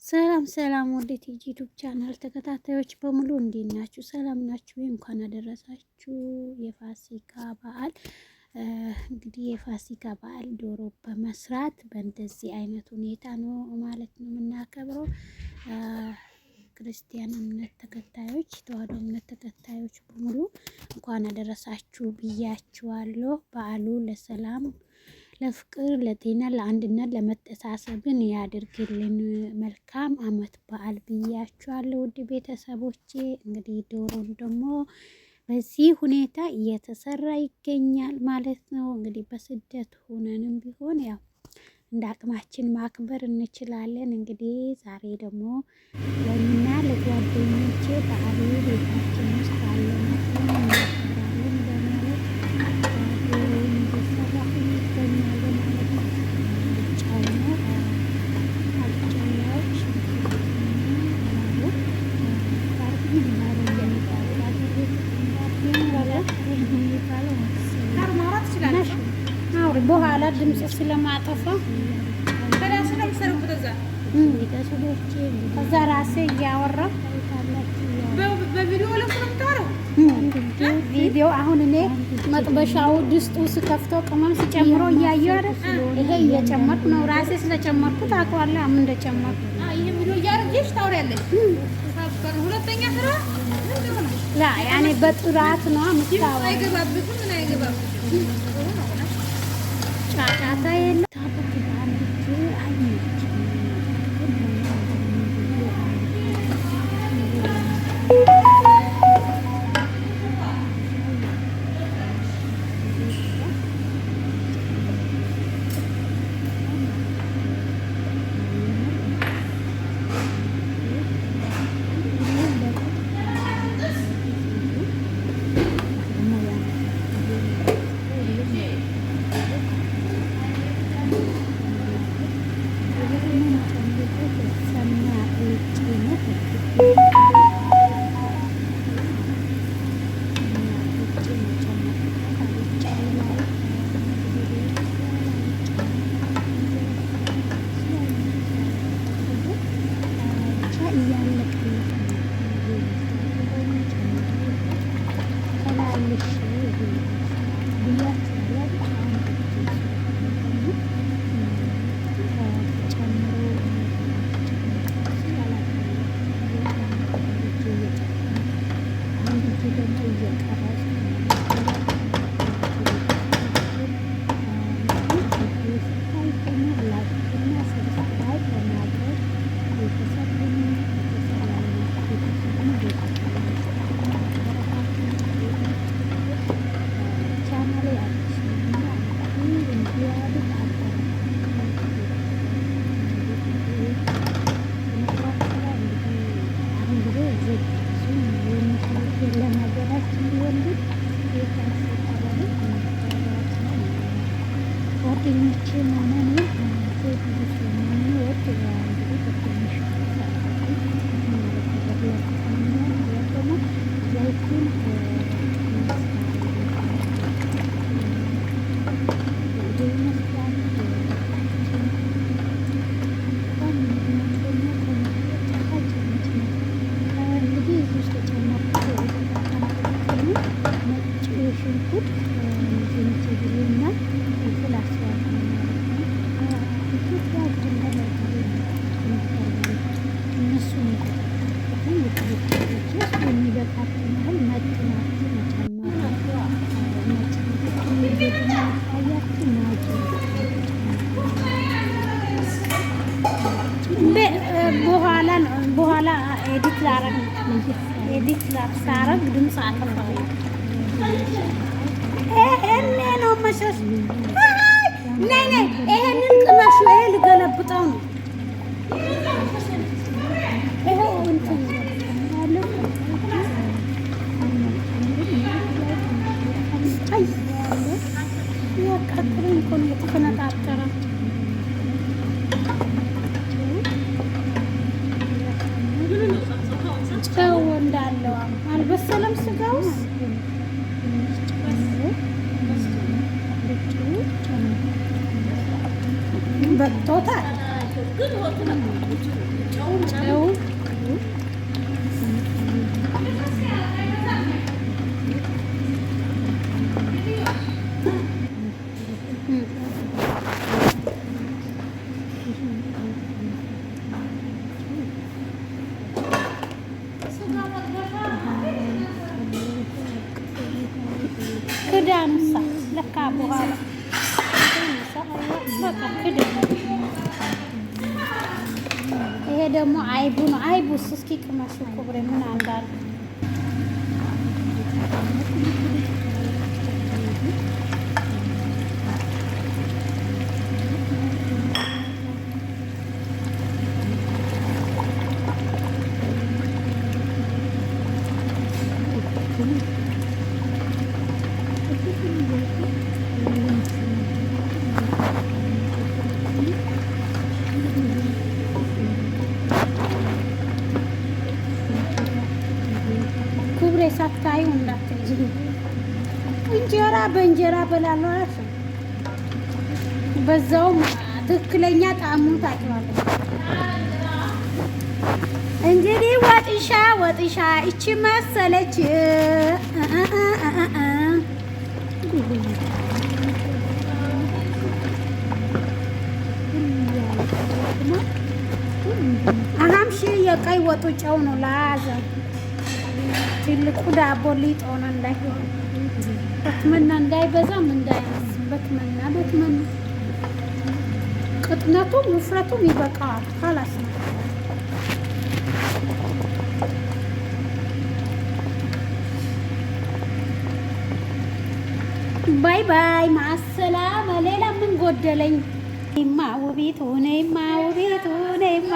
ሰላም ሰላም ወደ ቲጂ ዩቲዩብ ቻናል ተከታታዮች በሙሉ እንዴት ናችሁ? ሰላም ናችሁ? እንኳን አደረሳችሁ የፋሲካ በዓል። እንግዲህ የፋሲካ በዓል ዶሮ በመስራት በእንደዚህ አይነት ሁኔታ ነው ማለት ነው የምናከብረው። ክርስቲያን እምነት ተከታዮች፣ ተዋህዶ እምነት ተከታዮች በሙሉ እንኳን አደረሳችሁ ብያችኋለሁ። በዓሉ ለሰላም፣ ለፍቅር፣ ለጤና፣ ለአንድነት፣ ለመተሳሰብን ያድርግልን። መልካም አመት በዓል ብያችኋለሁ ውድ ቤተሰቦቼ። እንግዲህ ዶሮን ደግሞ በዚህ ሁኔታ እየተሰራ ይገኛል ማለት ነው። እንግዲህ በስደት ሆነንም ቢሆን ያው እንደ አቅማችን ማክበር እንችላለን። እንግዲህ ዛሬ ደግሞ ለእኔና ለጓደኞቼ በዓሉ ቤታችን ውስጥ ባለናት እናከብራለን በማለት ዶሮውን እየሰራሁኝ ይገኛሉ ማለት ነው። አልጫው ነው፣ አልጫው ያው ሽንኩርትና ባሮ ባሮ የሚባለው በአገር ቤት የሚባለው ትችላለሽ። በኋላ ድምፅ ስለማጠፋ ከዛ ራሴ እያወራ ቪዲዮ አሁን እኔ መጥበሻው ድስጡ ስከፍተው ቅመም ስጨምሮ እያየሁ አይደል? ይሄ እየጨመርኩ ነው። ራሴ ስለጨመርኩት አውቀዋለሁ ምን እንደጨመርኩ። ላ ያኔ በጥራት ነው የምታወራው። ጫጫታ የለም። ጓደኞቼ ሆነ ዘይት ብዙ ስለምንወድ እንግዲህ በትንሽ ደግሞ ዘይቱን ይመስላል። እንግዲህ እዚህ ውስጥ የጨመርኩት ነጭ ሽንኩርት፣ ዝንጅብልና ፍልፍል አስዋድ ነው ማለት ነው። ኢትዮጵያ ቁንዶ በርበሬ ነው፣ ቁንዶ በርበሬ እነሱን የተጠቀምኩት የተጠቀምኩት የሚበቃችሁን ያህል መጥናችሁ መጨመር ነው። ነጭ ሽንኩርት ደግሞ የሚታያችሁ ማጅ በኋላ በኋላ edit ላረግ ነው። edit ሳረግ ድምፅ አጠፋለሁ። ይሄኔ ነው መሸሽ። ነይ ነይ፣ ይሄንን ቅመሹ። ይሄ ልገለብጠው ነው። ይኸው እንትን አይ ያቃጥለኝ እኮ ነው የተፈነጣጠረ። ጨው እንዳለው አልበሰለም ስጋውስ። በቅቶታል። ጨው ክዳኑሳ ለካ በኋላ በቃ ክዳኑ። ይሄ ደግሞ አይቡ ነው። አይቡስ እስኪ ቅመሹ ኩብሬ ምን አንዳል። ኩብሬ ሳታዩ እንዳትይ። እንጀራ በእንጀራ በላለሁ አላልሽም? በዛውም ትክክለኛ ጣዕሙን ታውቂዋለሽ። እንግዲህ ወጥሻ ወጥሻ እቺ መሰለች። አሀምሺ የቀይ ወጡ ጨው ነው ለያዘ ትልቁ ዳቦ ሊጥ ሆነ እንዳይሆን በትመና እንዳይበዛም እንዳያንስ በትመና በትመና ቅጥነቱም ውፍረቱም ይበቃዋል። خلاص ነው። Bye bye مع السلامة። ሌላ ምን ጎደለኝ? ማ ውቢቱ ነይማ ውቢቱ ነይማ።